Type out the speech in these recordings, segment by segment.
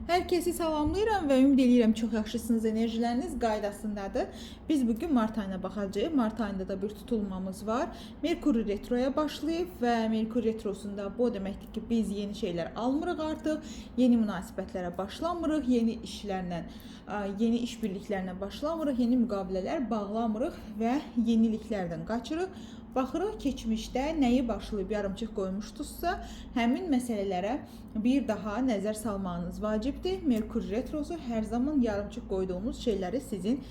Hər kəsi salamlayıram və ümid eləyirəm çox yaxşısınız, enerjiləriniz qaydasındadır. Biz bugün mart ayına baxacağıq. Mart ayında da bir tutulmamız var. Merkur retroya başlayıb və Merkur retrosunda bu o deməkdir ki, biz yeni şeylər almırıq artıq, yeni münasibətlərə başlamırıq, yeni işlərlə, yeni işbirliklərinə başlamırıq, yeni müqavilələr bağlamırıq və yeniliklərdən qaçırıq. Baxırıq keçmişdə nəyi başlayıb yarımçıq qoymuşdunuzsa, həmin məsələlərə bir daha nəzər salmağınız vacibdir. Merkur retrosu hər zaman yarımçıq qoyduğunuz şeyləri sizin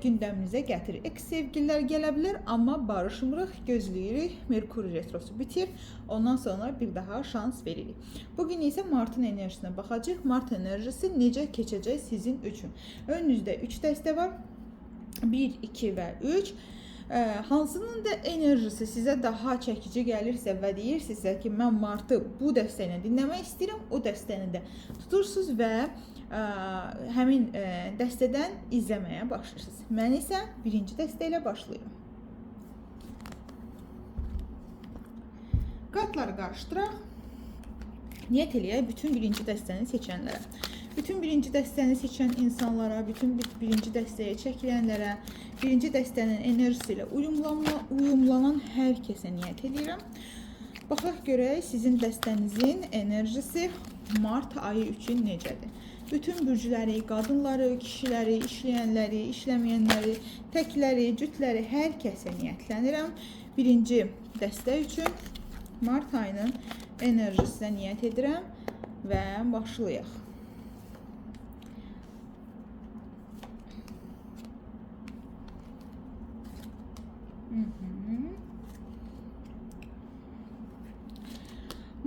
gündəminizə gətirir. Eks sevgililər gələ bilər, amma barışmırıq, gözləyirik. Merkur retrosu bitir. Ondan sonra bir daha şans veririk. Bugün isə Martın enerjisinə baxacağıq. Mart enerjisi necə keçəcək sizin üçün? Önünüzdə 3 dəstə var. 1, 2 və 3. Hansının da enerjisi sizə daha çəkici gəlirsə və deyirsinizsə ki, mən Martı bu dəstə ilə dinləmək istəyirəm, o dəstəni də tutursunuz və həmin dəstədən izləməyə başlayırsınız. Mən isə birinci dəstə ilə başlayıram. Kartları qarışdıraq. Niyyət eləyək bütün birinci dəstəni seçənlərə. Bütün birinci dəstəni seçən insanlara, bütün birinci dəstəyə çəkilənlərə, birinci dəstənin enerjisi ilə uyumlanan hər kəsə niyyət edirəm. Baxaq görək sizin dəstənizin enerjisi mart ayı üçün necədir? Bütün bürcləri, qadınları, kişiləri, işləyənləri, işləməyənləri, təkləri, cütləri, hər kəsə niyyətlənirəm. Birinci dəstə üçün mart ayının enerjisinə niyyət edirəm və başlayaq.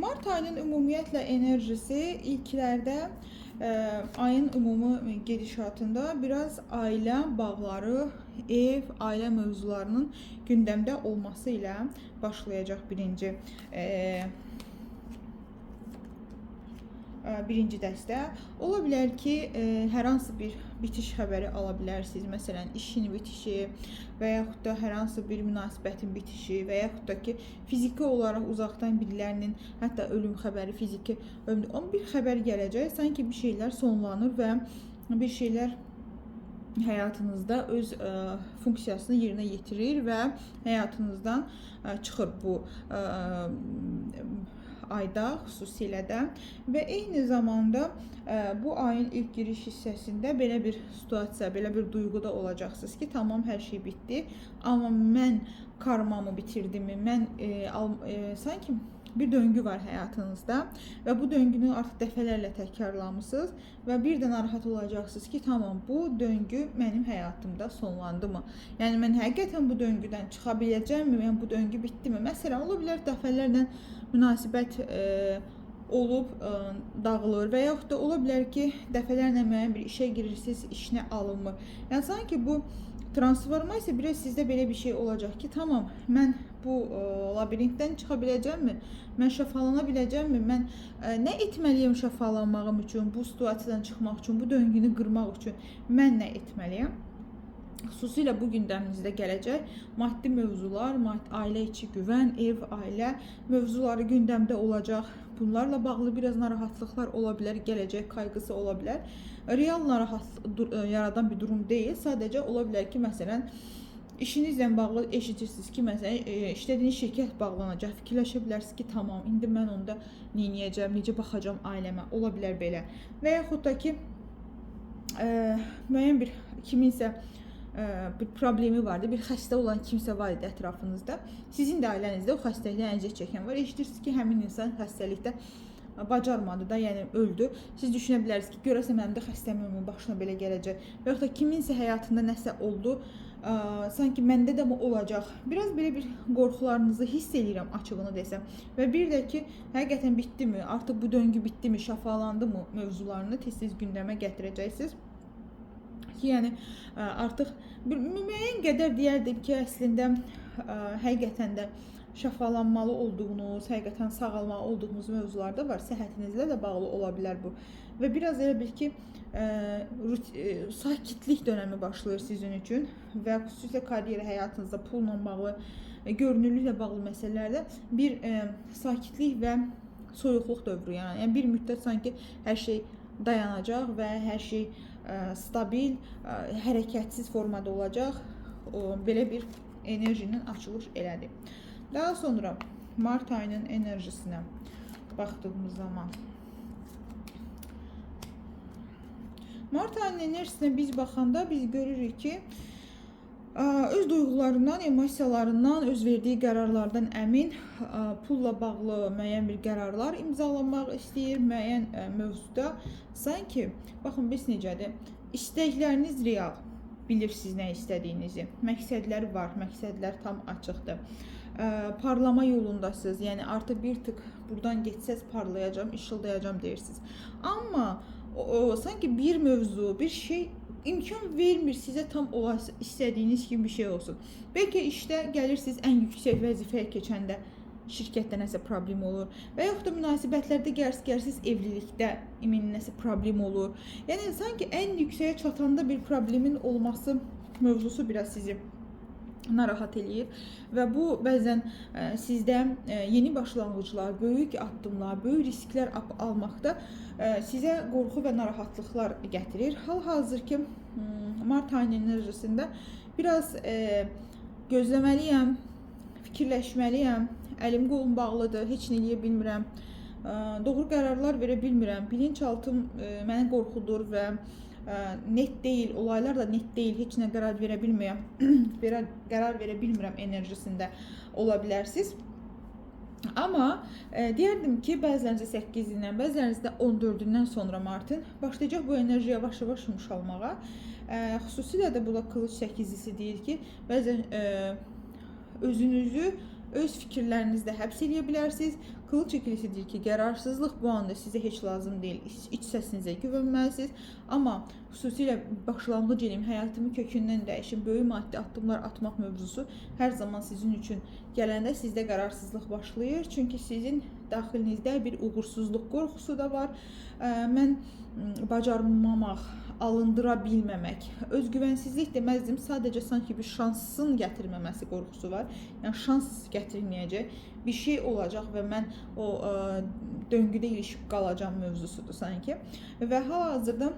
Mart ayının ümumiyyətlə enerjisi ilklərdə ayın ümumi gedişatında biraz ailə bağları, ev, ailə mövzularının gündəmdə olması ilə başlayacaq birinci dəstə. Ola bilər ki, hər hansı bir bitiş xəbəri ala bilərsiniz. Məsələn, işin bitişi və yaxud da hər hansı bir münasibətin bitişi və yaxud da ki, fiziki olaraq uzaqdan birilərinin, hətta ölüm xəbəri, fiziki ölüm, onun bir xəbər gələcək. Sanki bir şeylər sonlanır və bir şeylər həyatınızda öz funksiyasını yerinə yetirir və həyatınızdan çıxır bu ayda xüsusilə də və eyni zamanda bu ayın ilk giriş hissəsində belə bir situasiya, belə bir duyğuda olacaqsınız ki, tamam hər şey bitdi, amma mən karmamı bitirdimmi? Mən sanki bir döngü var həyatınızda və bu döngünü artıq dəfələrlə təkrarlamısınız və bir də narahat olacaqsınız ki, tamam bu döngü mənim həyatımda sonlandı mı? Yəni mən həqiqətən bu döngüdən çıxa biləcəmmi? Yəni bu döngü bitdimi? Məsələn, ola bilər dəfələrlə münasibət olub dağılır və yaxud da ola bilər ki, dəfələrlə müəyyən bir işə girirsiniz, işinə alınmır. Yəni sanki bu transformasiya biraz sizdə belə bir şey olacaq ki, tamam mən bu labirintdən çıxa biləcəmmi? Mən şəfalana biləcəmmi? Mən nə etməliyəm şəfalanmağım üçün, bu situasiyadan çıxmaq üçün, bu döngünü qırmaq üçün mən nə etməliyəm? Xüsusilə bu gündəminizdə gələcək maddi mövzular, ailə içi güvən, ev, ailə mövzuları gündəmdə olacaq. Bunlarla bağlı biraz narahatlıqlar ola bilər, gələcək qayğısı ola bilər. Real narahatlıq yaradan bir durum deyil. Sadəcə ola bilər ki, məsələn, işinizlə bağlı eşidirsiniz ki, məsələn, işlədiyiniz şirkət bağlanacaq. Fikirləşə bilərsiniz ki, tamam, indi mən onda nə edəcəm, necə baxacağam ailəmə. Ola bilər belə. Və yaxud da ki, müəyyən bir kiminsə bir problemi vardı, bir xəstə olan kimsə var idi ətrafınızda. Sizin də ailənizdə o xəstəlikdən əziyyət çəkən var. Eşidirsiniz ki, həmin insan xəstəlikdə bacarmadı da, yəni öldü. Siz düşünə bilərsiniz ki, görəsən mənim də xəstəmimin başına belə gələcək. Və yaxud da kiminsə həyatında nəsə oldu, sanki məndə də bu olacaq. Biraz belə bir qorxularınızı hiss eləyirəm açığını desəm. Və bir də ki, həqiqətən bitdimi, artıq bu döngü bitdimi, şəfalandı mı mövzularını tez-tez gündəmə gətirəcəksiniz. Ki, yəni artıq bir müəyyən qədər deyərdim ki, əslində həqiqətən də şəfalanmalı olduğunuz, həqiqətən sağalmalı olduğunuz mövzular da var. Səhhətinizlə də bağlı ola bilər bu. Və biraz elə bil ki, sakitlik dönəmi başlayır sizin üçün və xüsusilə karyera həyatınızda pulla bağlı, görünürlüklə bağlı məsələlərdə bir sakitlik və soyuqluq dövrü, yəni bir müddət sanki hər şey dayanacaq və hər şey stabil, hərəkətsiz formada olacaq. Belə bir enerjinin açılış elədi. Daha sonra mart ayının enerjisinə baxdığımız zaman mart ayının enerjisinə biz baxanda biz görürük ki, öz duyğularından, emosiyalarından, öz verdiyi qərarlardan əmin, pulla bağlı müəyyən bir qərarlar imzalamaq istəyir, müəyyən mövzuda. Sanki, baxın, biz necədir? İstəkləriniz real, bilirsiniz nə istədiyinizi. Məqsədlər var, məqsədlər tam açıqdır. Parlama yolundasınız, yəni artıq bir tık buradan getsəz parlayacağam, işıldayacağam deyirsiniz. Amma sanki bir mövzu, bir şey imkan vermir sizə tam olası istədiyiniz kimi bir şey olsun. Bəlkə işdə gəlirsiniz ən yüksək vəzifəyə keçəndə şirkətdə nəsə problem olur və yaxud da münasibətlərdə gəlsiz evlilikdə ümumi nəsə problem olur. Yəni sanki ən yüksəyə çatanda bir problemin olması mövzusu biraz sizi narahat eləyir və bu bəzən sizdə yeni başlanğıclar, böyük addımlar, böyük risklər almaqda sizə qorxu və narahatlıqlar gətirir. Hal-hazır ki, mart ayının enerjisində biraz gözləməliyəm, fikirləşməliyəm, əlim qolum bağlıdır, heç nə eləyə bilmirəm, doğru qərarlar verə bilmirəm, bilinçaltım məni qorxudur və net deyil, olaylar da net deyil, heç nə qərar verə bilmirəm, qərar verə bilmirəm enerjisində ola bilərsiniz. Amma deyərdim ki, bəzilərinizdə 8-dən, bəzilərinizdə 14-dən sonra martın başlayacaq bu enerji yavaş-yavaş yumşalmağa. Xüsusilə də bu da qılıq 8-lisi deyir ki, bəzən özünüzü öz fikirlərinizdə həbs eləyə bilərsiniz. Qılıq ikilisi deyir ki, qərarsızlıq bu anda sizə heç lazım deyil. İç səsinizə güvənməlisiniz. Amma xüsusilə başlanğıc eləyim, həyatımı kökündən dəyişim, böyük maddi addımlar atmaq mövzusu hər zaman sizin üçün gələndə sizdə qərarsızlıq başlayır. Çünki sizin daxilinizdə bir uğursuzluq qorxusu da var. Mən bacarmamaq, alındıra bilməmək, özgüvənsizlik deməzdim, sadəcə sanki bir şansın gətirməməsi qorxusu var. Yəni şans gətirməyəcək, bir şey olacaq və mən o döngüdə ilişib qalacam mövzusudur sanki. Və hal-hazırda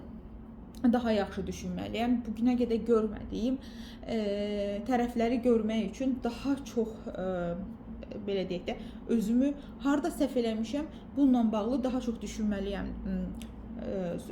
daha yaxşı düşünməliyəm. Bugünə qədər görmədiyim tərəfləri görmək üçün daha çox belə deyək də, özümü harda səhv eləmişəm, bununla bağlı daha çox düşünməliyəm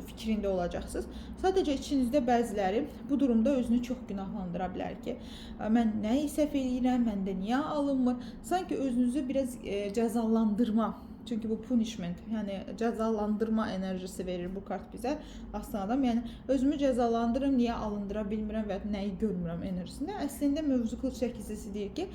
fikrində olacaqsınız. Sadəcə içinizdə bəziləri bu durumda özünü çox günahlandıra bilər ki, mən nəyi səhv eləyirəm, məndə niyə alınmır? Sanki özünüzü biraz cəzalandırma, çünki bu punishment, yəni cəzalandırma enerjisi verir bu kart bizə aslan adam. Yəni özümü cəzalandırım, niyə alındıra bilmirəm və nəyi görmürəm enerjisində. Əslində mövzu qılıq 8-lisi deyir ki,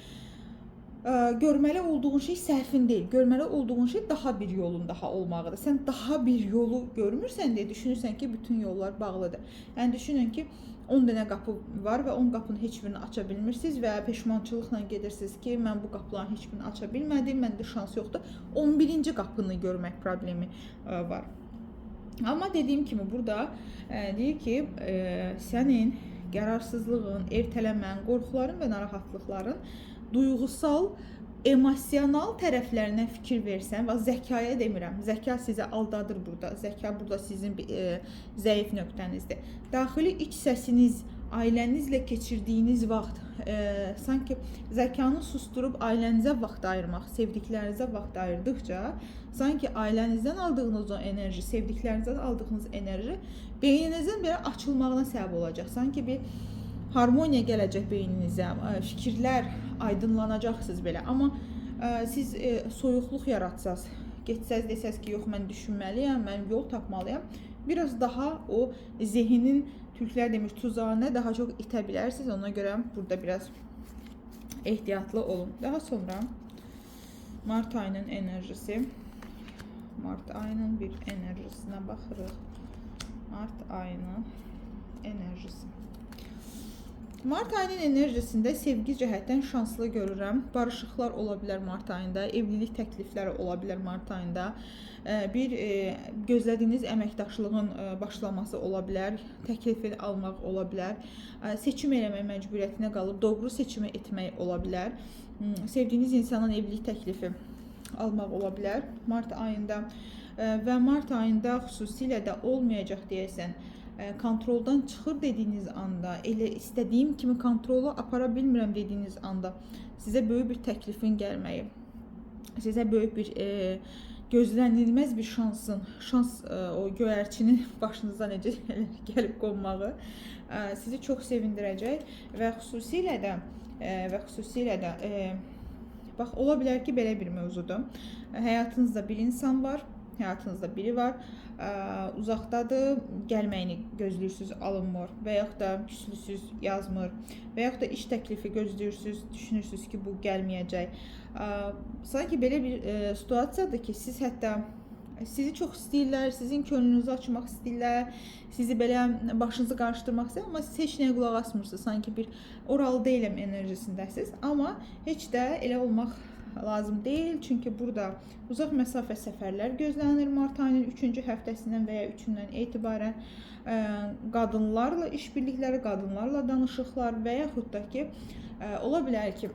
görməli olduğun şey səhvin deyil, görməli olduğun şey daha bir yolun daha olmağıdır. Sən daha bir yolu görmürsən deyə düşünürsən ki, bütün yollar bağlıdır. Yəni düşünün ki, 10 dənə qapı var və 10 qapının heç birini aça bilmirsiniz və peşmançılıqla gedirsiniz ki, mən bu qapıların heç birini aça bilmədim, məndə şans yoxdur. 11-ci qapını görmək problemi var. Amma dediyim kimi burada deyir ki, sənin qərarsızlığın, ertələmən, qorxuların və narahatlıqların duyğusal, emosional tərəflərinə fikir versən və zəkaya demirəm. Zəka sizə aldadır burada. Zəka burada sizin zəif nöqtənizdir. Daxili iç səsiniz, ailənizlə keçirdiyiniz vaxt, sanki zəkanı susturub ailənizə vaxt ayırmaq, sevdiklərinizə vaxt ayırdıqca, sanki ailənizdən aldığınız o enerji, sevdiklərinizdən aldığınız enerji beyninizin belə açılmağına səbəb olacaq. Sanki bir harmoniya gələcək beyninizə, fikirlər aydınlanacaqsınız belə. Amma siz soyuqluq yaratsaz, getsəz desəz ki, yox mən düşünməliyəm, mən yol tapmalıyam, biraz daha o zehinin, türklər demiş, tuzağına daha çox itə bilərsiniz. Ona görə burada biraz ehtiyatlı olun. Daha sonra mart ayının enerjisi. Mart ayının bir enerjisinə baxırıq. Mart ayının enerjisi. Mart ayının enerjisində sevgi cəhətdən şanslı görürəm. Barışıqlar ola bilər mart ayında, evlilik təklifləri ola bilər mart ayında. Bir gözlədiyiniz əməkdaşlığın başlaması ola bilər, təklifi almaq ola bilər. Seçim eləmək məcburiyyətinə qalıb doğru seçimi etmək ola bilər. Sevdiyiniz insanın evlilik təklifi almaq ola bilər mart ayında. Və mart ayında xüsusilə də olmayacaq deyəsən, kontroldan çıxır dediyiniz anda, elə istədiyim kimi kontrolu apara bilmirəm dediyiniz anda sizə böyük bir təklifin gəlməyi, sizə böyük bir gözlənilməz bir şansın, o göyərçinin başınıza necə gəlib qonmağı sizi çox sevindirəcək və xüsusilə də bax, ola bilər ki, belə bir mövzudur. Həyatınızda bir insan var, həyatınızda biri var, uzaqdadır, gəlməyini gözləyirsiniz, alınmır və yaxud da küslüsüz, yazmır və yaxud da iş təklifi gözləyirsiniz, düşünürsünüz ki, bu gəlməyəcək. Sanki belə bir situasiyadır ki, siz hətta sizi çox istəyirlər, sizin könlünüzü açmaq istəyirlər, sizi belə başınızı qarışdırmaq istəyirlər, amma siz heç nəyə qulaq asmırsınız. Sanki bir oralı deyiləm enerjisindəsiniz, amma heç də elə olmaq lazım deyil. Çünki burada uzaq məsafə səfərlər gözlənilir mart ayının 3-cü həftəsindən və ya 3-dən etibarən qadınlarla işbirlikləri, qadınlarla danışıqlar və yaxud da ki, ola bilər ki,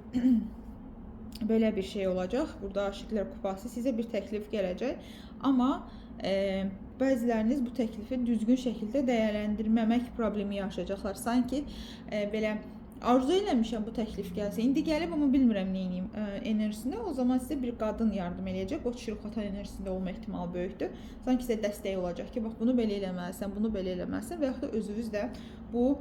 belə bir şey olacaq. Burada Aşıqlar Kupası sizə bir təklif gələcək. Amma bəziləriniz bu təklifi düzgün şəkildə dəyərləndirməmək problemi yaşayacaqlar. Sanki belə arzu eləmişəm bu təklif gəlsə, indi gəlib amma bilmirəm nə edeyim enerjisində. O zaman sizə bir qadın yardım eləyəcək. Qoç Şirxatan enerjisində olma ehtimalı böyükdür. Sanki sizə dəstək olacaq ki, bax bunu belə eləməlisən, bunu belə eləməlisən və yaxud da özünüz də bu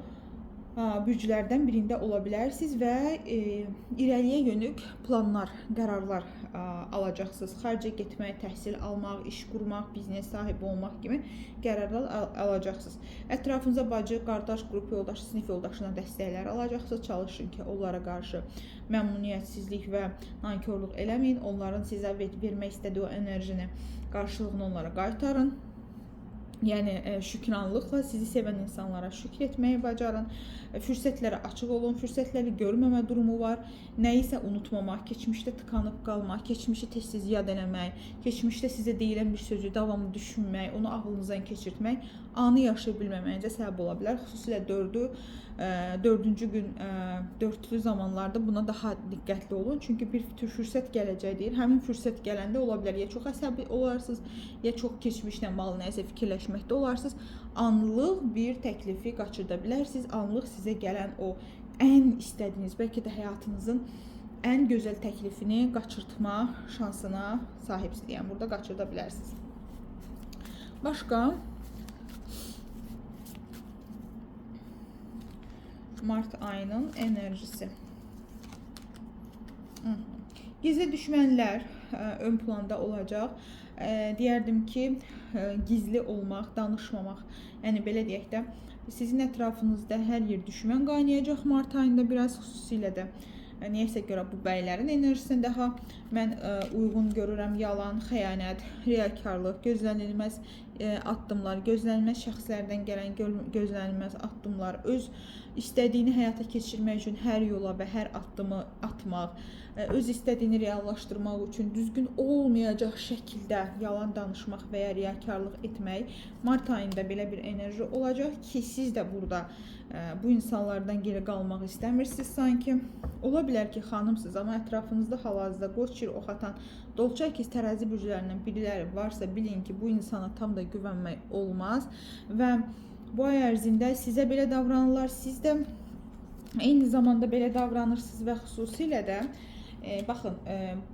bürclərdən birində ola bilərsiniz və irəliyə yönük planlar, qərarlar alacaqsınız. Xaricə getmək, təhsil almaq, iş qurmaq, biznes sahibi olmaq kimi qərarlar alacaqsınız. Ətrafınıza bacı, qardaş, qrup yoldaşı, sinif yoldaşına dəstəklər alacaqsınız. Çalışın ki, onlara qarşı məmnuniyyətsizlik və nankorluq eləməyin. Onların sizə vermək istədiyi o enerjini, qarşılığını onlara qaytarın. Yəni şükranlıqla sizi sevən insanlara şükr etməyi bacarın. Fürsətlərə açıq olun. Fürsətləri görməmə durumu var. Nəyisə unutmamaq, keçmişdə tıkanıb qalmaq, keçmişi tez-tez yad eləmək, keçmişdə sizə deyilən bir sözü davamlı düşünmək, onu ağlınızdan keçirtmək anı yaşaya bilməməyinizə səbəb ola bilər. Xüsusilə dördüncü gün, dördlü zamanlarda buna daha diqqətli olun. Çünki bir tür fürsət gələcək deyir. Həmin fürsət gələndə ola bilər ya çox əsəbi olarsınız, ya çox keçmişlə bağlı nəyisə fikirləşməkdə olarsınız. Anlıq bir təklifi qaçırda bilərsiniz. Anlıq sizə gələn o ən istədiyiniz, bəlkə də həyatınızın ən gözəl təklifini qaçırtma şansına sahibsiniz. Yəni burada qaçırda bilərsiniz. Başqa mart ayının enerjisi. Gizli düşmənlər ön planda olacaq. Deyərdim ki, gizli olmaq, danışmamaq. Yəni belə deyək də, sizin ətrafınızda hər yer düşmən qaynayacaq mart ayında biraz, xüsusilə də niyəsə görə bu bəylərin enerjisini daha mən uyğun görürəm. Yalan, xəyanət, riyakarlıq, gözlənilməz addımlar, gözlənilməz şəxslərdən gələn gözlənilməz addımlar, öz istədiyini həyata keçirmək üçün hər yola və hər addımı atmaq, öz istədiyini reallaşdırmaq üçün düzgün olmayacaq şəkildə yalan danışmaq və ya riyakarlıq etmək. Mart ayında belə bir enerji olacaq ki, siz də burada bu insanlardan geri qalmaq istəmirsiniz sanki. Ola bilər ki, xanımsınız, amma ətrafınızda hal-hazırda qoç, şir, ox atan, dolça, ikiz, tərəzi bürclərindən biriləri varsa, bilin ki, bu insana tam da güvənmək olmaz və bu ay ərzində sizə belə davranırlar, siz də eyni zamanda belə davranırsınız və xüsusilə də baxın,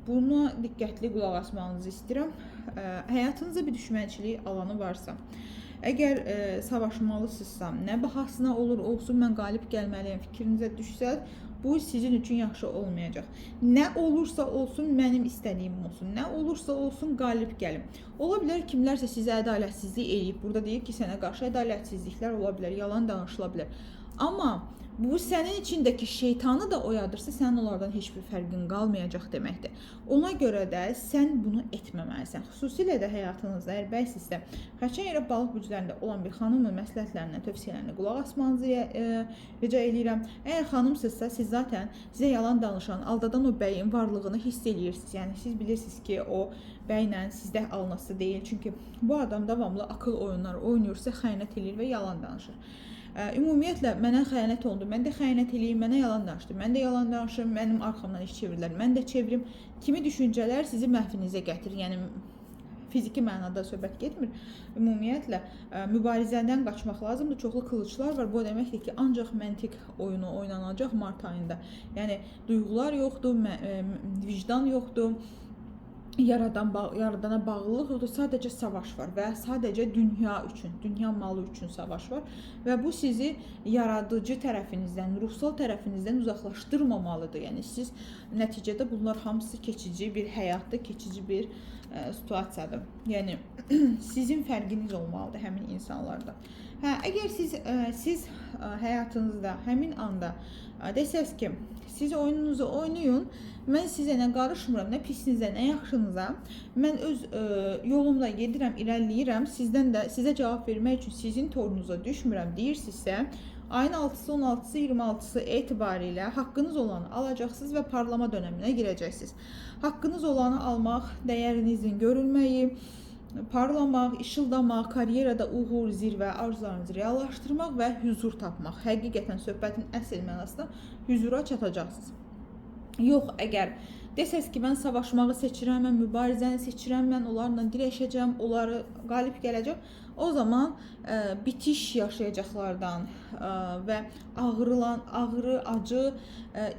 buna diqqətli qulaq asmanızı istəyirəm. Həyatınızda bir düşmənçilik alanı varsa, əgər savaşmalısınızsa, nə bahasına olur olsun, mən qalib gəlməliyəm fikrinizə düşsə, bu sizin üçün yaxşı olmayacaq. Nə olursa olsun, mənim istədiyim olsun. Nə olursa olsun, qalib gəlim. Ola bilər kimlərsə sizə ədalətsizlik eləyib. Burada deyir ki, sənə qarşı ədalətsizliklər ola bilər, yalan danışıla bilər. Amma bu sənin içindəki şeytanı da oyadırsa, sənin onlardan heç bir fərqin qalmayacaq deməkdir. Ona görə də sən bunu etməməlisən. Xüsusilə də həyatınızda, əgər bəysinizsə, xərçəng yerə balıq bürclərində olan bir xanımın məsləhətlərinə, tövsiyələrinə qulaq asmanızı rica eləyirəm. Əgər xanımsınızsa, siz zaten sizə yalan danışan, aldadan o bəyin varlığını hiss eləyirsiniz. Yəni siz bilirsiniz ki, o bəylə sizdə alınası deyil. Çünki bu adam davamlı akıl oyunları oynayırsa, xəyanət eləyir və yalan danışır. Ümumiyyətlə, mənə xəyanət oldu, mən də xəyanət eləyim, mənə yalan danışdı, mən də yalan danışım, mənim arxamdan iş çevirilər, mən də çevrim kimi düşüncələr sizi məhvinizə gətirir. Yəni, Fiziki mənada söhbət getmir. Ümumiyyətlə mübarizədən qaçmaq lazımdır. Çoxlu qılıclar var. Bu o deməkdir ki, ancaq məntiq oyunu oynanacaq mart ayında. Yəni duyğular yoxdur, vicdan yoxdur. Yaradana bağlılıq yoxdur. Sadəcə savaş var və sadəcə dünya üçün, dünya malı üçün savaş var və bu sizi yaradıcı tərəfinizdən, ruhsal tərəfinizdən uzaqlaşdırmamalıdır. Yəni siz nəticədə bunlar hamısı keçici bir həyatdır, keçici bir situasiyadır. Yəni sizin fərqiniz olmalıdır həmin insanlardan. Hə, əgər siz həyatınızda həmin anda desəz ki, siz oyununuzu oynayın, mən sizə nə qarışmıram, nə pisinizə, nə yaxşınıza, mən öz yolumda gedirəm, irəliləyirəm, sizdən də sizə cavab vermək üçün sizin torunuza düşmürəm deyirsinizsə, ayın 6-sı, 16-sı, 26-sı etibarilə haqqınız olanı alacaqsınız və parlama dönəminə girəcəksiniz. Haqqınız olanı almaq, dəyərinizin görülməyi, parlamaq, işıldamaq, karyerada uğur, zirvə, arzularınızı reallaşdırmaq və hüzur tapmaq. Həqiqətən söhbətin əsl mənasında hüzura çatacaqsınız. Yox, əgər desəz ki, mən savaşmağı seçirəm, mən mübarizəni seçirəm, mən onlarla dirəşəcəm, onları qalib gələcəm, o zaman bitiş yaşayacaqlardan və ağrı, acı,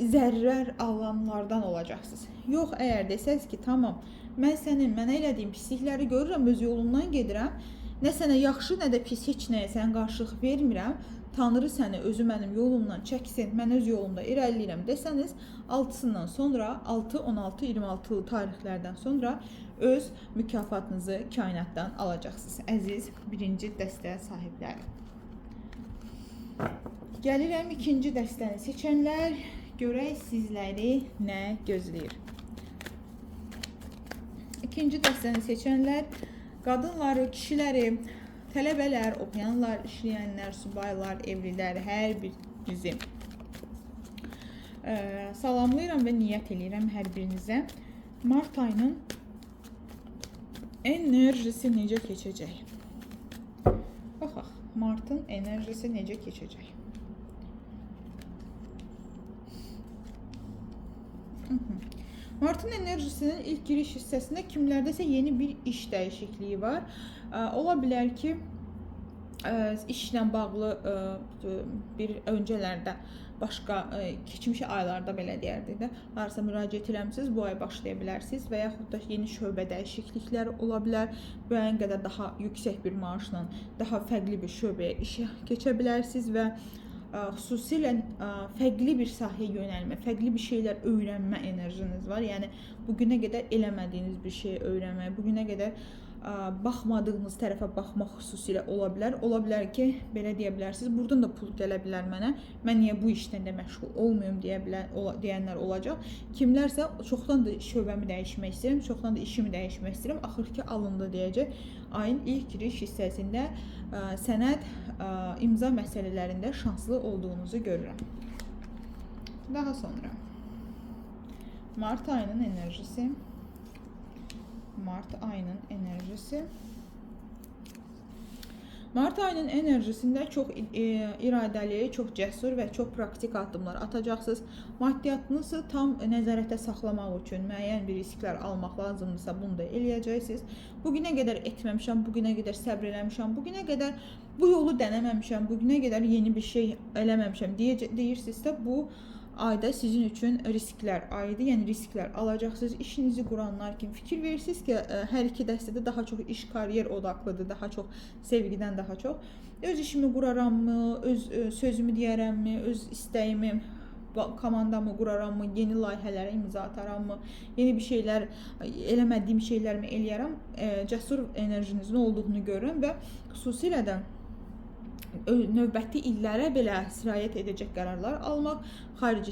zərrər alanlardan olacaqsınız. Yox, əgər desəz ki, tamam, mən sənin mənə elədiyin pislikləri görürəm, öz yolumdan gedirəm, nə sənə yaxşı, nə də pis, heç nəyə sənə qarşılıq vermirəm, Tanrı səni özü mənim yolumdan çəksin, mən öz yolumda irəliləyirəm desəniz, 6-sından sonra, 6, 16, 26 tarixlərdən sonra öz mükafatınızı kainatdan alacaqsınız. Əziz birinci dəstə sahibləri. Gəlirəm ikinci dəstəni seçənlər, görək sizləri nə gözləyir. İkinci dəstəni seçənlər, qadınları, kişiləri, tələbələr, oxuyanlar, işləyənlər, subaylar, evlilər, hər birinizi salamlayıram və niyyət eləyirəm hər birinizə. Mart ayının enerjisi necə keçəcək? Baxaq, Martın enerjisi necə keçəcək? Martın enerjisinin ilk giriş hissəsində kimlərdəsə yeni bir iş dəyişikliyi var. Ola bilər ki, işlə bağlı bir öncələrdə, başqa keçmiş aylarda belə deyərdik də, harasa müraciət eləmisiniz, bu ay başlaya bilərsiniz və yaxud da yeni şöbə dəyişiklikləri ola bilər. Müəyyən qədər daha yüksək bir maaşla daha fərqli bir şöbəyə işə keçə bilərsiniz və xüsusilə fərqli bir sahəyə yönəlmə, fərqli bir şeylər öyrənmə enerjiniz var. Yəni bugünə qədər eləmədiyiniz bir şeyi öyrənmək, bugünə qədər baxmadığınız tərəfə baxmaq xüsusilə ola bilər. Ola bilər ki, belə deyə bilərsiniz, buradan da pul gələ bilər mənə, mən niyə bu işdən də məşğul olmayım deyə bilər, deyənlər olacaq. Kimlərsə çoxdan da şöbəmi dəyişmək istəyirəm, çoxdan da işimi dəyişmək istəyirəm, axır ki alındı deyəcək. Ayın ilk giriş hissəsində sənəd, imza məsələlərində şanslı olduğunuzu görürəm. Daha sonra Mart ayının enerjisi. Mart ayının enerjisi. Mart ayının enerjisində çox iradəli, çox cəsur və çox praktik addımlar atacaqsınız. Maddiyyatınızı tam nəzarətdə saxlamaq üçün müəyyən bir risklər almaq lazımdırsa, bunu da eləyəcəksiniz. Bugünə qədər etməmişəm, bugünə qədər səbr eləmişəm, bugünə qədər bu yolu dənəməmişəm, bugünə qədər yeni bir şey eləməmişəm deyirsinizsə, bu ayda sizin üçün risklər ayıdır. Yəni risklər alacaqsınız. İşinizi quranlar kimi fikir verirsiniz ki, hər iki dəstədə daha çox iş, kariyer odaqlıdır, daha çox sevgidən daha çox. Öz işimi qurarammy, öz sözümü deyərəmmi, öz istəyimi, komandamı qurarammy, yeni layihələrə imza atarammy, yeni bir şeylər, eləmədiyim şeylərimi eləyərəm. Cəsur enerjinizin olduğunu görürəm və xüsusilə də növbəti illərə belə sirayət edəcək qərarlar almaq, xarici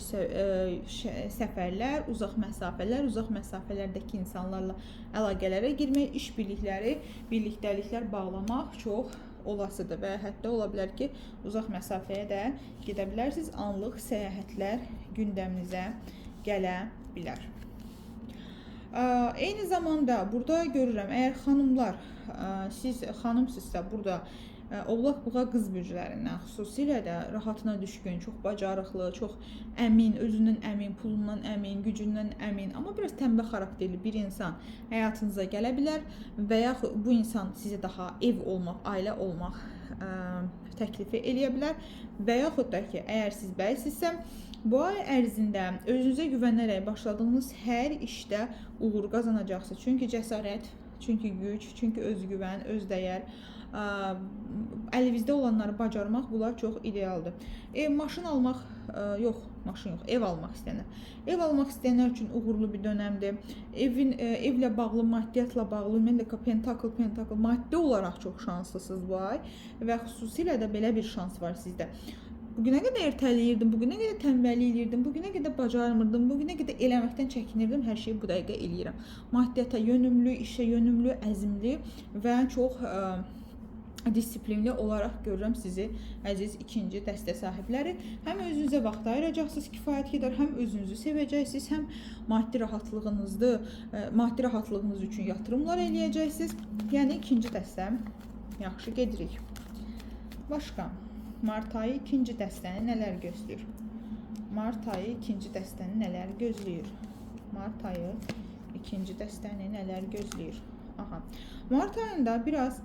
səfərlər, uzaq məsafələr, uzaq məsafələrdəki insanlarla əlaqələrə girmək, iş birlikləri, birlikdəliklər bağlamaq çox olasıdır və hətta ola bilər ki, uzaq məsafəyə də gedə bilərsiniz. Anlıq səyahətlər gündəminizə gələ bilər. Eyni zamanda burada görürəm, əgər xanımlar, siz xanımsınızsa burada Oğlaq, buğa, qız bürclərindən xüsusilə də rahatına düşkün, çox bacarıqlı, çox əmin, özündən əmin, pulundan əmin, gücündən əmin, amma biraz tənbəl xarakterli bir insan həyatınıza gələ bilər və yaxud bu insan sizə daha ev olmaq, ailə olmaq təklifi eləyə bilər və yaxud da ki, əgər siz bəysinizsə, bu ay ərzində özünüzə güvənərək başladığınız hər işdə uğur qazanacaqsınız. Çünki cəsarət, çünki güc, çünki özgüvən, özdəyər, əlinizdə olanları bacarmaq, bunlar çox idealdır. Maşın almaq, yox, maşın yox, ev almaq istəyənlər. Ev almaq istəyənlər üçün uğurlu bir dönəmdir. Evlə bağlı, maddiyyatla bağlı, ümumiyyətlə pentakl, maddi olaraq çox şanslısınız bu ay və xüsusilə də belə bir şans var sizdə. Bugünə qədər ertələyirdim, bugünə qədər tənbəllik eləyirdim, bugünə qədər bacarmırdım, bugünə qədər eləməkdən çəkinirdim, hər şeyi bu dəqiqə eləyirəm. Maddiyyata yönümlü, işə yönümlü, əzimli və çox disiplinli olaraq görürəm sizi, əziz ikinci dəstə sahibləri. Həm özünüzə vaxt ayıracaqsınız kifayət qədər, həm özünüzü sevəcəksiniz, həm maddi rahatlığınız üçün yatırımlar eləyəcəksiniz. Yəni ikinci dəstə yaxşı gedirik. Başqa, mart ayı ikinci dəstəni nələr gözləyir? Mart ayı ikinci dəstəni nələr gözləyir? Mart ayı ikinci dəstəni nələr gözləyir? Aha. Mart ayında biraz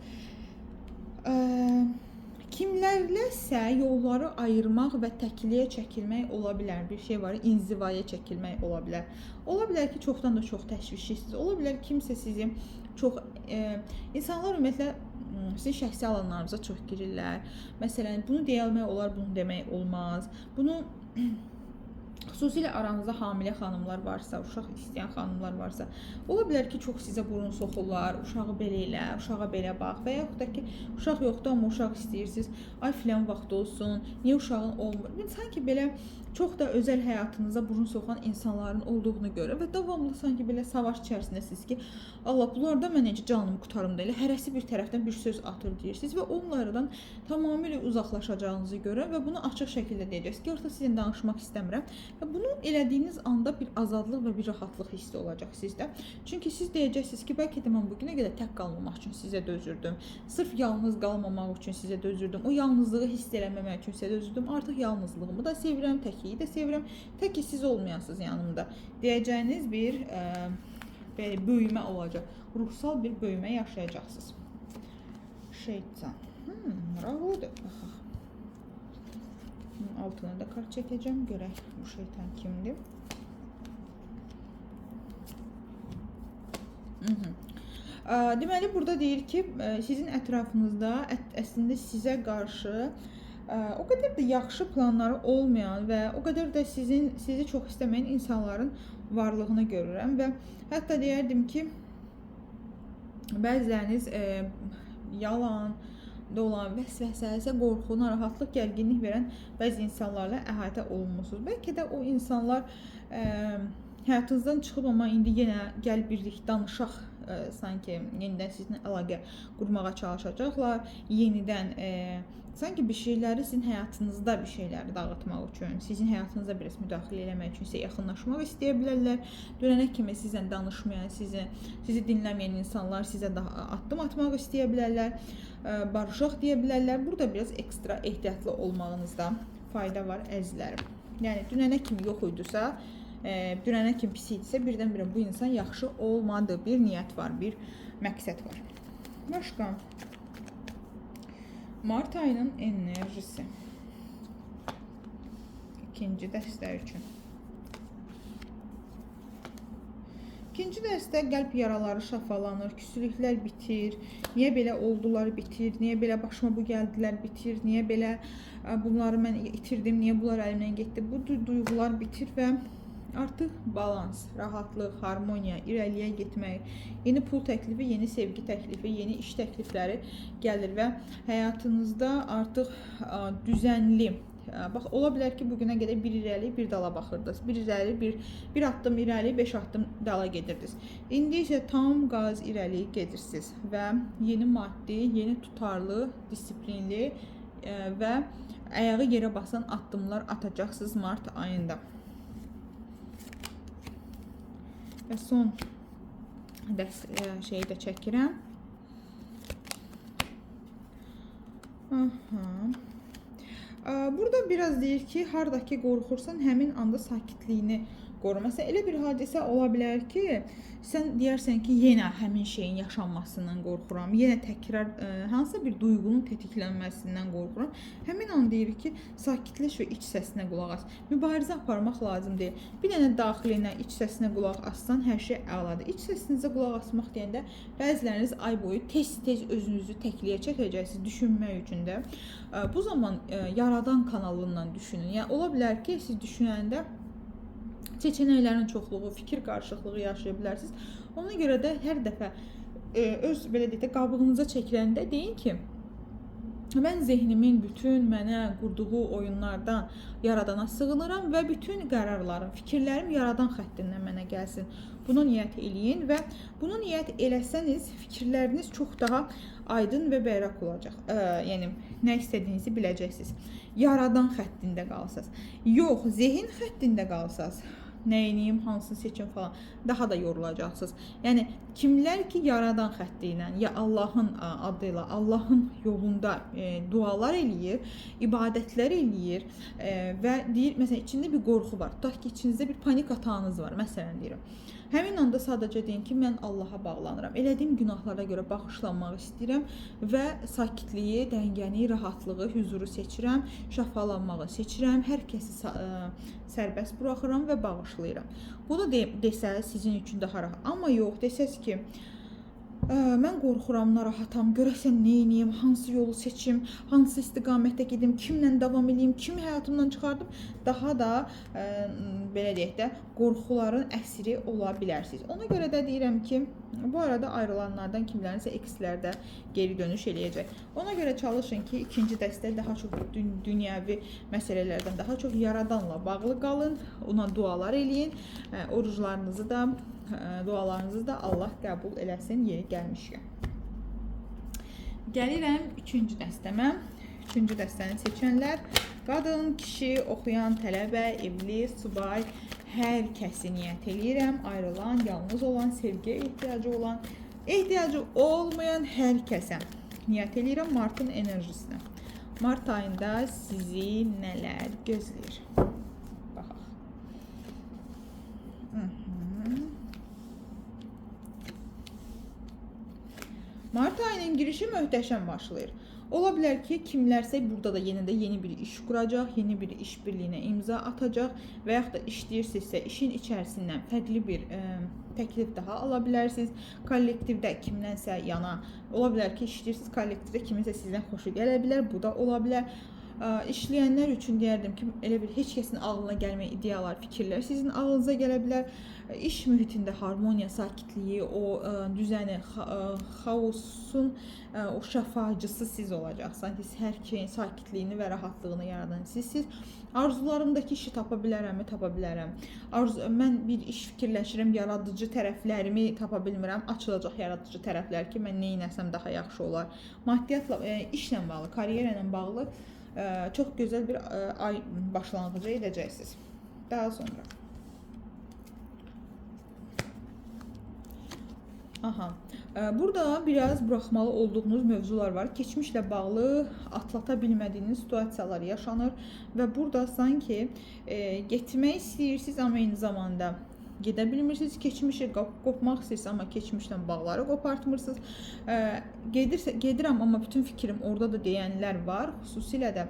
kimlərləsə yolları ayırmaq və təkliyə çəkilmək ola bilər. Bir şey var, inzivaya çəkilmək ola bilər. Ola bilər ki, çoxdan da çox təşvişlisiniz. Ola bilər kimsə sizi çox... insanlar ümumiyyətlə sizin şəxsi alanlarınıza çox girirlər. Məsələn, bunu demək olar, bunu demək olmaz. Bunu xüsusilə aranızda hamilə xanımlar varsa, uşaq istəyən xanımlar varsa, ola bilər ki, çox sizə burun soxurlar, uşağı belə elə, uşağa belə bax və yaxud da ki, uşaq yoxdur, amma uşaq istəyirsiniz, ay filan vaxt olsun, niyə uşağın olmur? Sanki belə çox da özəl həyatınıza burun soxan insanların olduğunu görürəm və davamlı sanki belə savaş içərisindəsiniz ki, Allah, bunlarda mən necə canımı qurtarım da elə, hərəsi bir tərəfdən bir söz atır deyirsiniz və onlardan tamamilə uzaqlaşacağınızı görürəm və bunu açıq şəkildə deyəcəksiniz ki, artıq sizinlə danışmaq istəmirəm. Və bunu elədiyiniz anda bir azadlıq və bir rahatlıq hissi olacaq sizdə. Çünki siz deyəcəksiniz ki, bəlkə də mən bugünə qədər tək qalmamaq üçün sizə dözürdüm. Sırf yalnız qalmamaq üçün sizə dözürdüm. O yalnızlığı hiss eləməmək üçün sizə dözürdüm. Artıq yalnızlığımı da sevirəm, təkliyi də sevirəm. Tək ki, siz olmayasınız yanımda. Deyəcəyiniz bir böyümə olacaq. Ruhsal bir böyümə yaşayacaqsınız. Şeytan. Maraqlıdır. Baxaq. Bunun altına da kart çəkəcəm. Görək bu şeytan kimdir. Deməli, burada deyir ki, sizin ətrafınızda əslində sizə qarşı o qədər də yaxşı planları olmayan və o qədər də sizi çox istəməyən insanların varlığını görürəm və hətta deyərdim ki, bəziləriniz yalan, dolan, vəsvəsə, qorxu, narahatlıq, gərginlik verən bəzi insanlarla əhatə olunmusunuz. Bəlkə də o insanlar həyatınızdan çıxıb, amma indi yenə gəl birlik danışaq, sanki yenidən sizinlə əlaqə qurmağa çalışacaqlar. Yenidən sanki bir şeyləri sizin həyatınızda bir şeyləri dağıtmaq üçün, sizin həyatınıza biraz müdaxilə eləmək üçün sizə yaxınlaşmaq istəyə bilərlər. Dönənə kimi sizlə danışmayan, sizi dinləməyən insanlar sizə daha addım atmaq istəyə bilərlər, barışaq deyə bilərlər. Burada biraz ekstra ehtiyatlı olmağınızda fayda var, əzizlərim. Yəni, dünənə kimi yox idisə, dünənə kimi pis idisə, birdən-birə bu insan yaxşı olmadı. Bir niyyət var, bir məqsəd var. Başqa, mart ayının enerjisi. İkinci dəstə üçün. İkinci dəstə qəlb yaraları şafalanır, küsülüklər bitir, niyə belə oldular bitir, niyə belə başıma bu gəldilər bitir, niyə belə bunları mən itirdim, niyə bunlar əlimdən getdi. Bu duyğular bitir və artıq balans, rahatlıq, harmoniya, irəliyə getmək, yeni pul təklifi, yeni sevgi təklifi, yeni iş təklifləri gəlir və həyatınızda artıq düzənli. Bax, ola bilər ki, bugünə qədər bir irəli, bir dala baxırdınız. Bir irəli, bir addım irəli, 5 addım dala gedirdiniz. İndi isə tam qaz irəli gedirsiniz və yeni maddi, yeni tutarlı, disiplinli və ayağı yerə basan addımlar atacaqsınız mart ayında. Və son şeyi də çəkirəm. Aha. Burada biraz deyir ki, hardakı qorxursan, həmin anda sakitliyini qoru. Məsələn, elə bir hadisə ola bilər ki, sən deyərsən ki, yenə həmin şeyin yaşanmasından qorxuram, yenə təkrar hansısa bir duyğunun tetiklənməsindən qorxuram. Həmin an deyir ki, sakitləş və iç səsinə qulaq as. Mübarizə aparmaq lazım deyil. Bir dənə daxilinə, iç səsinə qulaq assan, hər şey əladır. İç səsinizə qulaq asmaq deyəndə bəziləriniz ay boyu tez-tez özünüzü təkliyə çəkəcəksiniz düşünmək üçün də. Bu zaman yaradan kanalından düşünün. Yəni ola bilər ki, siz düşünəndə seçənəklərin çoxluğu, fikir qarışıqlığı yaşaya bilərsiniz. Ona görə də hər dəfə öz belə deyək də qabığınıza çəkiləndə deyin ki, mən zehnimin bütün mənə qurduğu oyunlardan yaradana sığınıram və bütün qərarlarım, fikirlərim yaradan xəttindən mənə gəlsin. Bunu niyyət eləyin və bunu niyyət eləsəniz fikirləriniz çox daha aydın və bərrak olacaq. Yəni nə istədiyinizi biləcəksiniz. Yaradan xəttində qalsaz. Yox, zehin xəttində qalsaz, nə eləyim, hansını seçim falan, daha da yorulacaqsınız. Yəni kimlər ki yaradan xətti ilə, ya Allahın adı ilə, Allahın yolunda dualar eləyir, ibadətlər eləyir və deyir, məsələn, içində bir qorxu var. Tutaq ki, içinizdə bir panik atağınız var, məsələn deyirəm. Həmin anda sadəcə deyin ki, mən Allaha bağlanıram. Elədiyim günahlara görə bağışlanmaq istəyirəm və sakitliyi, dəngəni, rahatlığı, hüzuru seçirəm, şəfalanmağı seçirəm, hər kəsi sərbəst buraxıram və bağışlayıram. Bunu desəz sizin üçün daha rahat. Amma yox, desəz ki, mən qorxuram, narahatam, görəsən nə edeyim, hansı yolu seçim, hansı istiqamətdə gedim, kimlə davam edeyim, kimi həyatımdan çıxardım, daha da belə deyək də, qorxuların əsiri ola bilərsiniz. Ona görə də deyirəm ki, bu arada ayrılanlardan kimlərinsə ekslərdə geri dönüş eləyəcək. Ona görə çalışın ki, ikinci dəstə daha çox dünyəvi məsələlərdən daha çox yaradanla bağlı qalın, ona dualar eləyin, oruclarınızı da, dualarınızı da Allah qəbul eləsin yeri gəlmişkən. Gəlirəm üçüncü dəstəmə. Üçüncü dəstəni seçənlər qadın, kişi, oxuyan, tələbə, evli, subay, hər kəsi niyyət eləyirəm. Ayrılan, yalnız olan, sevgiyə ehtiyacı olan, ehtiyacı olmayan hər kəsə niyyət eləyirəm Martın enerjisinə. Mart ayında sizi nələr gözləyir? Baxaq. Mart ayının girişi möhtəşəm başlayır. Ola bilər ki, kimlərsə burada da yenə də yeni bir iş quracaq, yeni bir iş birliyinə imza atacaq və yaxud da işləyirsinizsə işin içərisindən fərqli bir təklif daha ala bilərsiniz. Kollektivdə kimdənsə yana, ola bilər ki, işləyirsiniz, kollektivdə kiminsə sizdən xoşu gələ bilər, bu da ola bilər. İşləyənlər üçün deyərdim ki, elə bir heç kəsin ağlına gəlməyən ideyalar, fikirlər sizin ağlınıza gələ bilər. İş mühitində harmoniya, sakitliyi, o düzəni, xaosun o şəfacısı siz olacaqsınız. Hər şeyin sakitliyini və rahatlığını yaradan sizsiniz. Arzularımdakı işi tapa bilərəmmi? Tapa bilərəm. Mən bir iş fikirləşirəm, yaradıcı tərəflərimi tapa bilmirəm. Açılacaq yaradıcı tərəflər ki, mən nə eləsəm daha yaxşı olar. Maddiyyatla, işlə bağlı, karyera ilə bağlı çox gözəl bir ay başlanğıcı edəcəksiniz. Daha sonra. Aha. Burada biraz buraxmalı olduğunuz mövzular var. Keçmişlə bağlı atlata bilmədiyiniz situasiyalar yaşanır və burada sanki getmək istəyirsiniz, amma eyni zamanda gedə bilmirsiniz. Keçmişi qopmaq istəyirsiniz, amma keçmişdən bağları qopartmırsınız. Gedirəm, amma bütün fikrim orada da deyənlər var. Xüsusilə də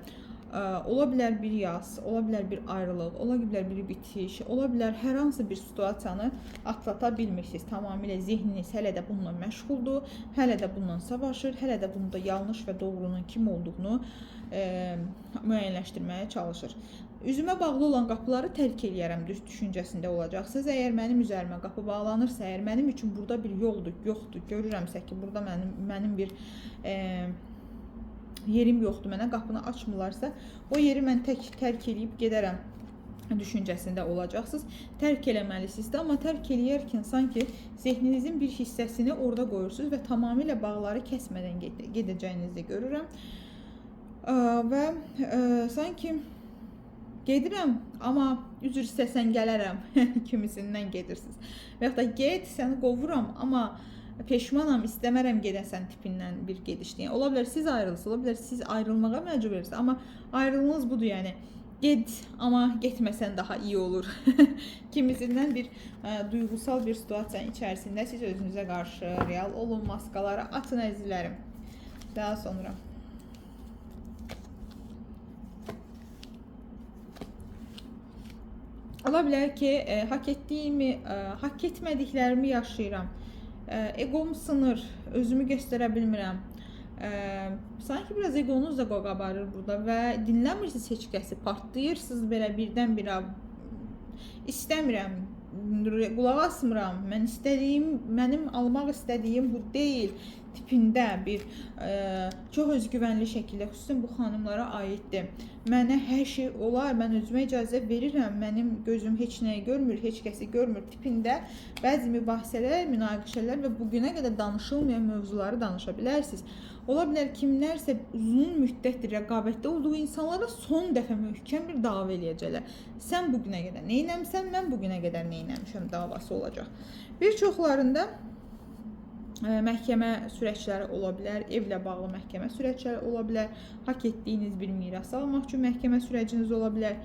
ola bilər bir yaz, ola bilər bir ayrılıq, ola bilər bir bitiş, ola bilər hər hansı bir situasiyanı atlata bilmirsiniz. Tamamilə zehniniz hələ də bununla məşğuldur, hələ də bununla savaşır, hələ də bunda yanlış və doğrunun kim olduğunu müəyyənləşdirməyə çalışır. Üzümə bağlı olan qapıları tərk eləyərəm düşüncəsində olacaqsınız. Əgər mənim üzərimə qapı bağlanırsa, əgər mənim üçün burada bir yoldur, yoxdur, görürəmsə ki, burada mənim bir yerim yoxdur, mənə qapını açmırlarsa, o yeri mən tərk eləyib gedərəm düşüncəsində olacaqsınız. Tərk eləməlisiniz də, amma tərk eləyərkən sanki zehninizin bir hissəsini orada qoyursunuz və tamamilə bağları kəsmədən gedəcəyinizi görürəm. Və sanki gedirəm, amma üzr istəsən gələrəm kimisindən gedirsiniz. Və yaxud da get, səni qovuram, amma Peşmanam, istəmərəm gedəsən tipindən bir gedişdir. Yəni, ola bilər siz ayrılsınız, ola bilər siz ayrılmağa məcbur edirsiniz, amma ayrılığınız budur, yəni get, amma getməsən daha iyi olur. Kimisindən bir duyğusal bir situasiyanın içərisində siz özünüzə qarşı real olun, maskaları atın əzizlərim. Daha sonra ola bilər ki, haqq etdiyimi, haqq etmədiklərimi yaşayıram. Eqom sınır, özümü göstərə bilmirəm. Sanki biraz eqonuz da qabarır burada və dinləmirsiniz heç kəsi, partlayırsınız belə birdən-birə. İstəmirəm, qulaq asmıram, mən istədiyim, mənim almaq istədiyim bu deyil tipində bir çox özgüvənli şəkildə, xüsusən bu xanımlara aiddir. Mənə hər şey olar, mən özümə icazə verirəm, mənim gözüm heç nəyi görmür, heç kəsi görmür tipində bəzi mübahisələr, münaqişələr və bugünə qədər danışılmayan mövzuları danışa bilərsiniz. Ola bilər kimlərsə uzun müddətdir rəqabətdə olduğu insanlara son dəfə möhkəm bir dava eləyəcəklər. Sən bugünə qədər nə eləmisən, mən bugünə qədər nə eləmişəm davası olacaq. Bir çoxlarında məhkəmə sürəçləri ola bilər, evlə bağlı məhkəmə sürəçləri ola bilər, haqq etdiyiniz bir miras almaq üçün məhkəmə sürəciniz ola bilər.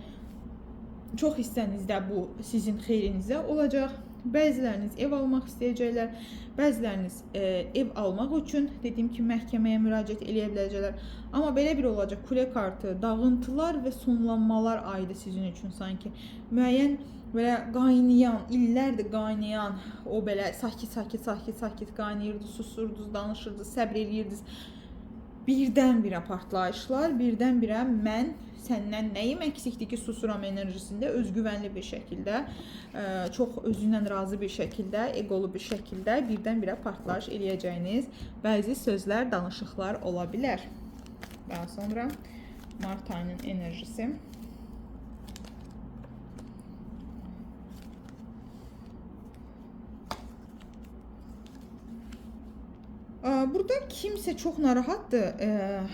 Çox hissənizdə bu sizin xeyrinizə olacaq. Bəziləriniz ev almaq istəyəcəklər, bəziləriniz ev almaq üçün dediyim ki, məhkəməyə müraciət eləyə biləcəklər. Amma belə bir olacaq, kulə kartı, dağıntılar və sonlanmalar ayıdır sizin üçün sanki. Müəyyən belə qaynayan, illərdir qaynayan, o belə sakit qaynayırdı, susurdunuz, danışırdınız, səbr eləyirdiniz. Birdən-birə partlayışlar, birdən-birə mən səndən nəyim əksikdir ki, susuram enerjisində özgüvənli bir şəkildə, çox özündən razı bir şəkildə, eqolu bir şəkildə birdən-birə partlayış eləyəcəyiniz bəzi sözlər, danışıqlar ola bilər. Daha sonra mart ayının enerjisi. Burada kimsə çox narahatdır.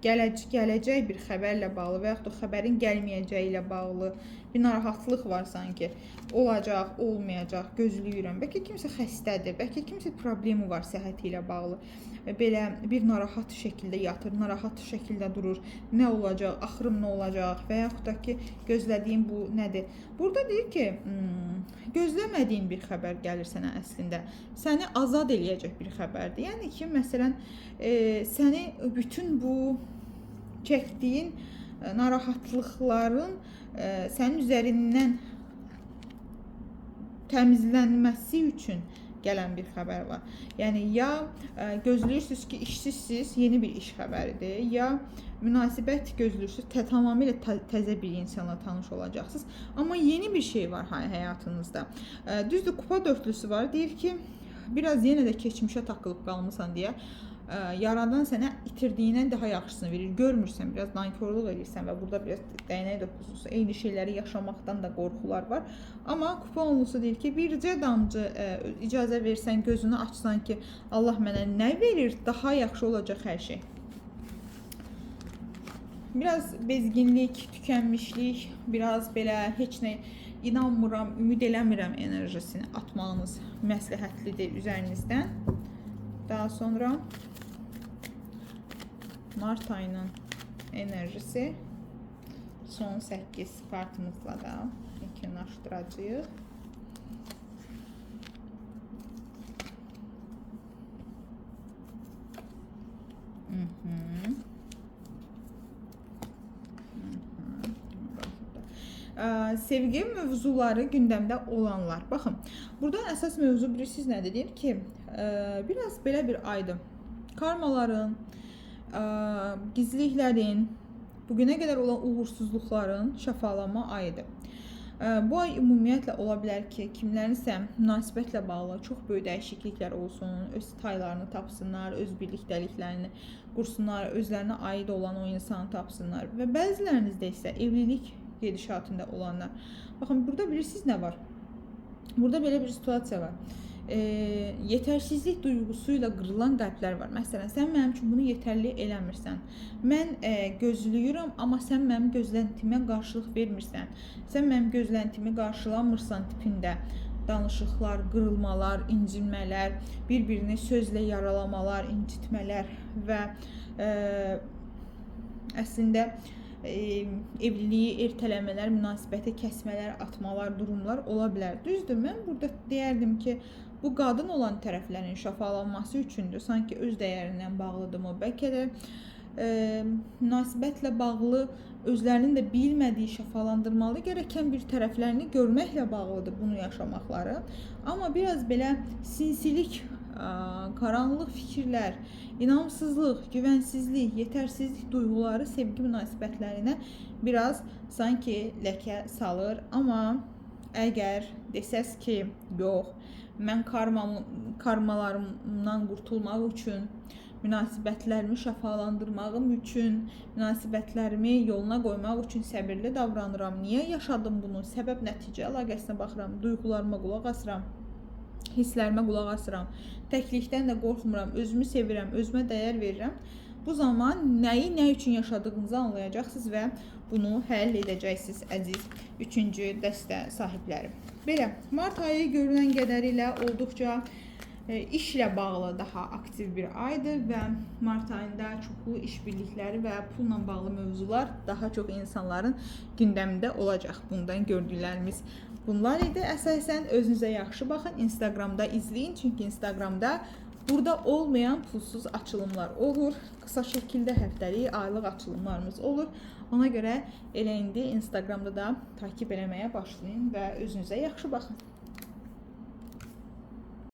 Gələcək bir xəbərlə bağlı və yaxud da xəbərin gəlməyəcəyi ilə bağlı bir narahatlıq var sanki. Olacaq, olmayacaq, gözləyirəm. Bəlkə kimsə xəstədir, bəlkə kimsə problemi var səhhəti ilə bağlı. Belə bir narahat şəkildə yatır, narahat şəkildə durur. Nə olacaq, axırım nə olacaq və yaxud da ki, gözlədiyim bu nədir? Burada deyir ki, gözləmədiyin bir xəbər gəlir sənə əslində. Səni azad eləyəcək bir xəbərdir. Yəni ki, məsələn, səni bütün bu çəkdiyin narahatlıqların sənin üzərindən təmizlənməsi üçün gələn bir xəbər var. Yəni ya gözləyirsiniz ki, işsizsiniz, yeni bir iş xəbəridir, ya münasibət gözləyirsiniz, tamamilə təzə bir insanla tanış olacaqsınız. Amma yeni bir şey var həyatınızda. Düzdür, kupa dörtlüsü var. Deyir ki, biraz yenə də keçmişə takılıb qalmısan deyə Yaradan sənə itirdiyindən daha yaxşısını verir. Görmürsən, biraz nankorluq edirsən və burada biraz dəyənək doqquzlusu, eyni şeyləri yaşamaqdan da qorxular var. Amma kupa onlusu deyir ki, bircə damcı icazə versən, gözünü açsan ki, Allah mənə nə verir, daha yaxşı olacaq hər şey. Biraz bezginlik, tükənmişlik, biraz belə heç nə inanmıram, ümid eləmirəm enerjisini atmağınız məsləhətlidir üzərinizdən. Daha sonra mart ayının enerjisi son 8 kartımızla da yekunlaşdıracağıq. Sevgi mövzuları gündəmdə olanlar. Baxın, burada əsas mövzu bilirsiniz nədir? Deyir ki, biraz belə bir aydır. Karmaların, gizliliklərin, bugünə qədər olan uğursuzluqların şəfalanma ayıdır. Bu ay ümumiyyətlə ola bilər ki, kimlərinsə münasibətlə bağlı çox böyük dəyişikliklər olsun, öz taylarını tapsınlar, öz birlikdəliklərini qursunlar, özlərinə aid olan o insanı tapsınlar və bəzilərinizdə isə evlilik gedişatında olanlar. Baxın, burada bilirsiniz nə var? Burada belə bir situasiya var. Yetərsizlik duyğusuyla qırılan qəlblər var. Məsələn, sən mənim üçün bunu yetərli eləmirsən. Mən gözləyirəm, amma sən mənim gözləntimə qarşılıq vermirsən. Sən mənim gözləntimi qarşılamırsan tipində. danışıqlar, qırılmalar, incinmələr, bir-birini sözlə yaralamalar, incitmələr və əslində evliliyi ertələmələr, münasibəti kəsmələr, atmalar, durumlar ola bilər. Düzdür, mən burada deyərdim ki, bu qadın olan tərəflərin şəfalanması üçündür. Sanki öz dəyərindən bağlıdırmı? Bəlkə də münasibətlə bağlı özlərinin də bilmədiyi şəfalandırmalı gərəkən bir tərəflərini görməklə bağlıdır bunu yaşamaqları. Amma biraz belə sinsilik, qaranlıq fikirlər, inamsızlıq, güvənsizlik, yetərsizlik duyğuları sevgi münasibətlərinə biraz sanki ləkə salır. Amma əgər desəz ki, yox, mən karmalarımdan qurtulmaq üçün, münasibətlərimi şəfalandırmağım üçün, münasibətlərimi yoluna qoymaq üçün səbirli davranıram. Niyə yaşadım bunu? Səbəb-nəticə əlaqəsinə baxıram, duyğularıma qulaq asıram, hisslərimə qulaq asıram. Təklikdən də qorxmuram, özümü sevirəm, özümə dəyər verirəm. Bu zaman nəyi nə üçün yaşadığınızı anlayacaqsınız və bunu həll edəcəksiniz, əziz 3-cü dəstə sahibləri. Belə, mart ayı görünən qədərilə olduqca işlə bağlı daha aktiv bir aydır və mart ayında çoxlu iş birlikləri və pulla bağlı mövzular daha çox insanların gündəmində olacaq. Bundan gördüklərimiz bunlar idi. Əsasən özünüzə yaxşı baxın. Instagramda izləyin, çünki Instagramda burada olmayan pulsuz açılımlar olur. Qısa şəkildə həftəlik, aylıq açılımlarımız olur. Ona görə elə indi Instagramda da takip eləməyə başlayın və özünüzə yaxşı baxın.